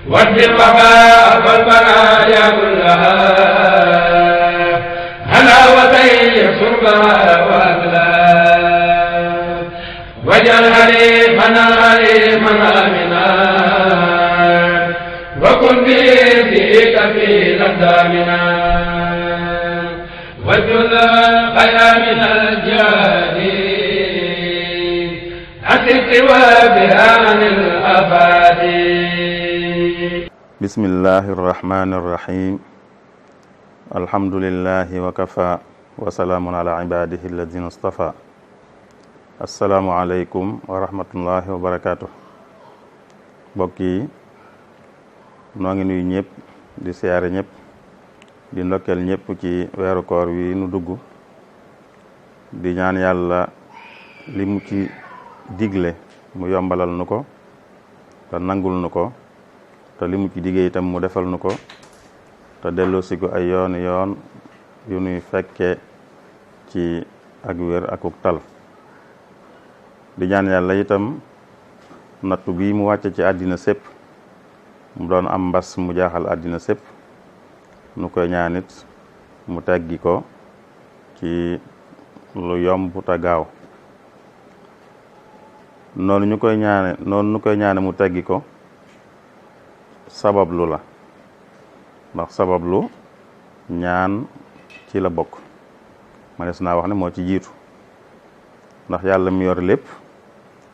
وارد الوباء والبرايا كلها هلاوتي شربها واكلها واجعل حليفنا حليفا امنا وكن بيديك في اقدامنا وجل خير من الجهاد أتت وبها عن الآفات. بسم الله الرحمن الرحيم الحمد لله وكفى وسلام على عباده الذين اصطفى. assalaamu aleykum wa rahmatullahi wa barakaatu. mbokk yi noo ngi nuyu ñëpp di siyaare ñëpp di ndokkeel ñëpp ci weeru koor wi nu dugg di ñaan yàlla li mu ci digle mu yombalal nu ko te nangul nu ko te li mu ci diggee itam mu defal nu ko te delloosi ko ay yoon yu nuy fekke ci ak wér akuk tal. di ñaan yàlla itam nattu bii mu wàcce ci àddina sépp mu doon am mbas mu jaaxal àddina sépp nu koy ñaanit mu teggi ko ci lu yomb te gaaw noonu nu koy ñaane mu teggi ko sabablu la ndax sabablu ñaan ci la bokk manees naa wax ne moo ci jiitu ndax yàlla mi yor lépp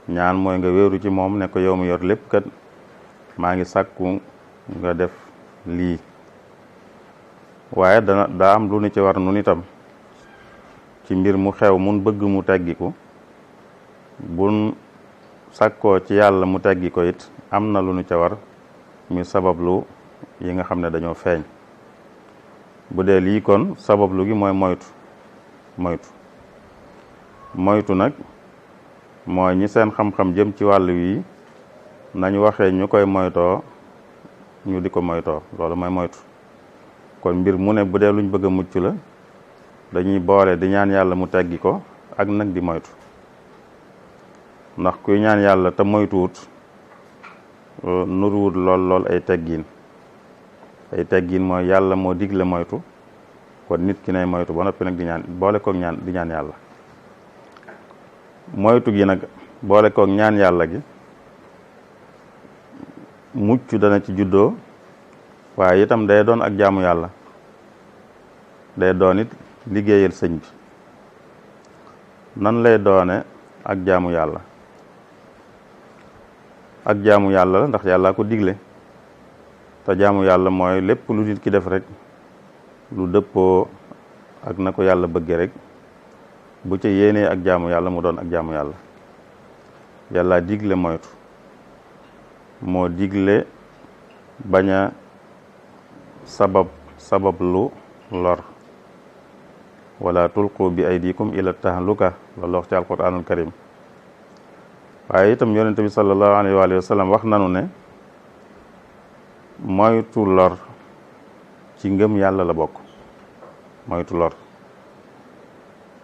ñaan mooy nga wéeru ci moom ne ko yow mi yor lépp kat maa ngi sàkku nga def lii waaye daa am lu ni ci war nun itam ci mbir mu xew mun bëgg mu teggiku bun sàkkoo ci yàlla mu teggi ko it am na lu nu ca war muy sabablu yi nga xam ne dañoo feeñ. bu dee lii kon sabablu gi mooy moytu nag mooy ñi seen xam-xam jëm ci wàll wi nañ waxee ñu koy moytoo ñu di ko moytoo loolu mooy moytu. kon mbir mu ne bu dee luñ bëgg a mucc la dañuy boole di ñaan yàlla mu teggi ko ak nag di moytu ndax kuy ñaan yàlla te moytuwut nuruwut lool ay teggiin mooy yàlla moo digle moytu kon nit ki nay moytu ba noppi nag di ñaan boole koog di ñaan yàlla. moytu gi nag boole koog ñaan yàlla gi mucc dana ci juddoo waaye itam day doon ak jaamu yàlla day doon it liggéeyal sëñ bi. nan lay doone ak jaamu yàlla la ndax yàlla ko digle te jaamu yàlla mooy lépp lu nit ki def rek lu dëppoo ak na ko yàlla bëgge rek bu ca yéenee ak jaamu yàlla mu doon ak jaamu yàlla. yàlla digle moytu moo digle bañ a sabab lu lor wala tulqu bi aydikum ila tahluka loolu wax ci alquranul karim. waaye itam yonente bi sallallahu alayhi wa sallam wax nanu ne moytu lor ci ngëm yàlla la bokk. moytu lor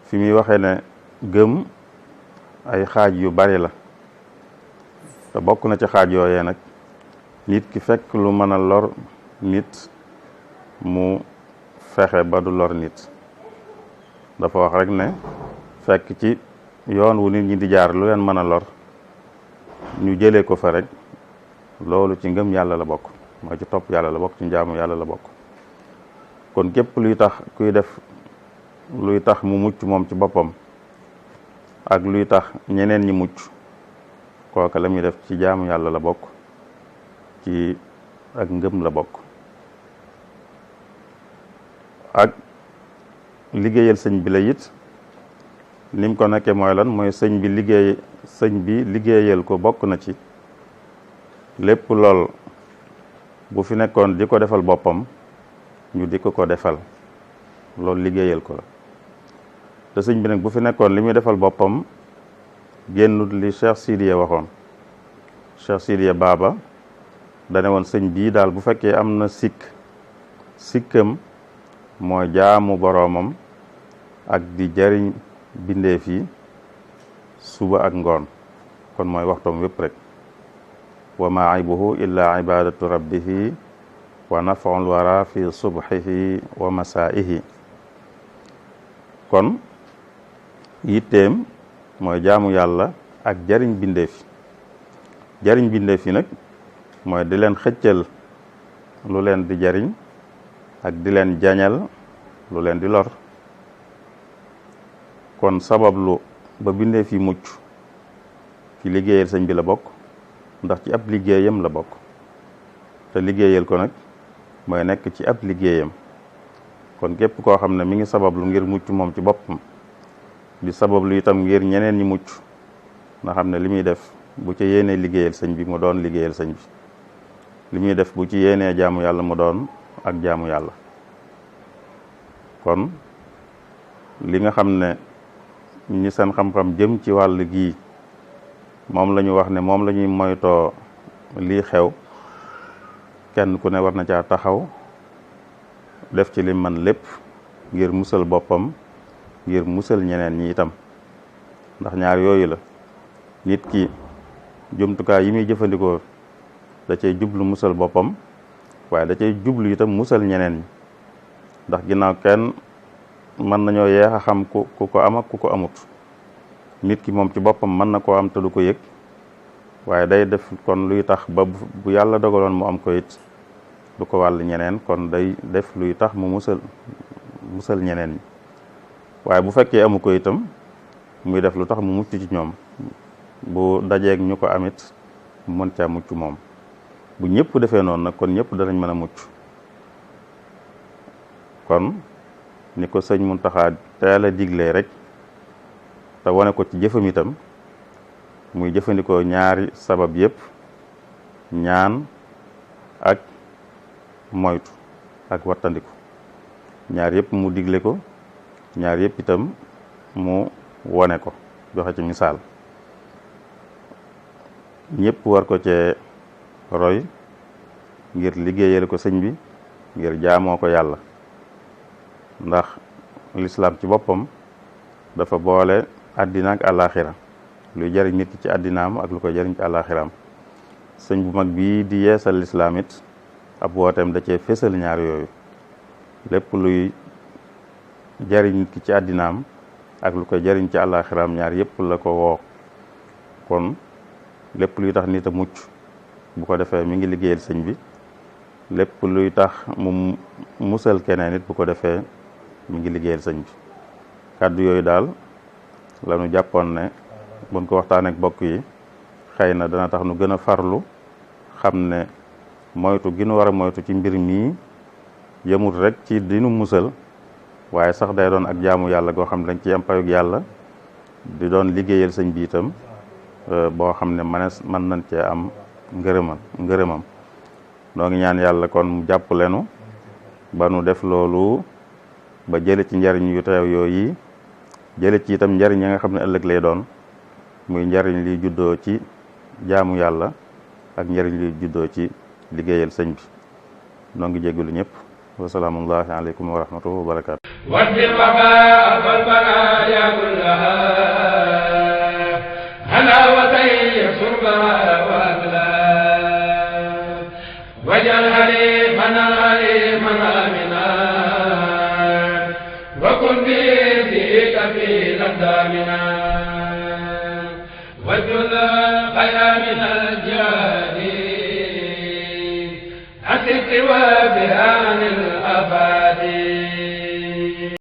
fi muy waxee ne gëm ay xaaj yu bari la te bokk na ci xaaj yooyee nag nit ki fekk lu mën a lor nit mu fexe ba du lor nit. dafa wax rek ne fekk ci yoon wu nit ñi di jaar lu leen mën a lor ñu jëlee ko fa rek loolu ci ngëm yàlla la bokk mooy ci topp yàlla la bokk ci njaamu yàlla la bokk. kon képp kuy def luy tax mu mucc moom ci boppam ak luy tax ñeneen ñi mucc kooka la muy def ci jaamu yàlla la bokk ci ak ngëm la bokk. ak liggéeyal sëñ bi la it nim ko nekkee mooy lan mooy sëñ bi liggéeyal ko bokk na ci lépp lool bu fi nekkoon di ko defal boppam ñu di ko defal loolu liggéeyal ko la. te sëñ bi nag bu fi nekkoon li muy defal boppam génnut li Cheikh Sidiya waxoon. Cheikh Sidiya Baba dane woon sëñ bii daal bu fekkee am na sikkam mooy jaamu boroomam ak di jariñ bindeef yi suba ak ngoon kon mooy waxtoom wépp rek wa ma aybuhu illa ibadatu rabbihi wa naf'ul wara fi subhihi wa masaihi. kon yitteem mooy jaamu yàlla ak jariñ bindeef jariñ bindeef yi nag mooy di leen xëccal lu leen di jariñ ak di leen jañal lu leen di lor. kon sabablu ba bindeef yi mucc ci liggéeyal sëñ bi la bokk, ndax ci ab liggéeyam la bokk, te liggéeyal ko nag mooy nekk ci ab liggéeyam. kon képp koo xam ne mi ngi sabablu ngir mucc moom ci boppam di sabablu itam ngir ñeneen ñi mucc, na xam ne li muy def bu ci yéenee liggéeyal sëñ bi mu doon liggéeyal sëñ bi, li muy def bu ci yéenee jaamu yàlla mu doon ak jaamu yàlla. kon li nga xam ne ñi seen xam-xam jëm ci wàll gii moom la ñu wax ne moom la ñuy moytoo lii xew, kenn ku ne war na caa taxaw def ci li man lépp ngir musal boppam, ngir musal ñeneen ñi itam. ndax ñaar yooyu la, nit ki jumtukaay yi muy jëfandikoo da cay jublu musal boppam, waaye da cay jublu itam musal ñeneen ñi. ndax ginnaaw kenn mën nañoo yeex a xam ku ko am ak ku ko amut. nit ki moom ci boppam mën na koo am te du ko yëg, waaye day def kon luy tax ba bu yàlla dogaloon mu am ko it du ko wàll ñeneen, kon day def luy tax mu musal ñeneen ñi. waaye bu fekkee amu ko itam muy def lu tax mu mucc ci ñoom, bu dajeeg ñu ko amit mu mën caa mucc moom. bu ñëpp defee noonu nag kon ñëpp danañ mën a mucc. kon ni ko sëñ Muntaxa teel a diglee rek te wane ko ci jëfam itam, muy jëfandikoo ñaari sabab yëpp, ñaan ak moytu ak wattandiku. ñaar yëpp mu digle ko, ñaar yëpp itam mu wone ko, joxe ci misaal. ñëpp war ko cee roy ngir liggéeyal ko sëñ bi, ngir jaamoo ko yàlla. ndax lislaam ci boppam dafa boole àddina ak àllaaxira, luy jariñ nit ki ci àddinaam ak lu koy jariñ ci àllaaxiraam. sëñ bu mag bii di yeesal lislaam it ab wooteem da cee fésal ñaar yooyu. lépp luy jariñ nit ki ci àddinaam ak lu koy jariñ ci àllaaxiraam, ñaar yëpp la ko woo. kon lépp luy tax nit a mucc bu ko defee mi ngi liggéeyal sëñ bi, lépp luy tax mu musal keneen it bu ko defee mi ngi liggéeyal sëñ bi. kàddu yooyu daal lañu jàppoon ne buñ ko waxtaanee ak bokk yi xëy na dana tax nu gën a farlu, xam ne moytu gi nu war a moytu ci mbir mii yëmut rek ci dinu musal, waaye sax day doon ak jaamu yàlla goo xam ne dañ ci am payug yàlla, di doon liggéeyal sëñ bi itam boo xam ne mën nañ cee am ngërëmam. noo ngi ñaan yàlla kon mu jàpp lenu ba nu def loolu, ba jële ci njariñ yu teew yooyu, jële ci itam njariñ yi nga xam ne ëllëg lay doon, muy njariñ li juddoo ci jaamu yàlla ak njariñ li juddoo ci liggéeyal sëñ bi. noo ngi jégalu ñëpp. wa salaamullahi aleykum wa rahmatullahi wa barakaatu. wadil wabaa wal baraaya kullaha halawatay surbaha wa aglaa wajal haliman amina wa kun bi dika fi ladamina wajul khayra min al jadi asik wa biha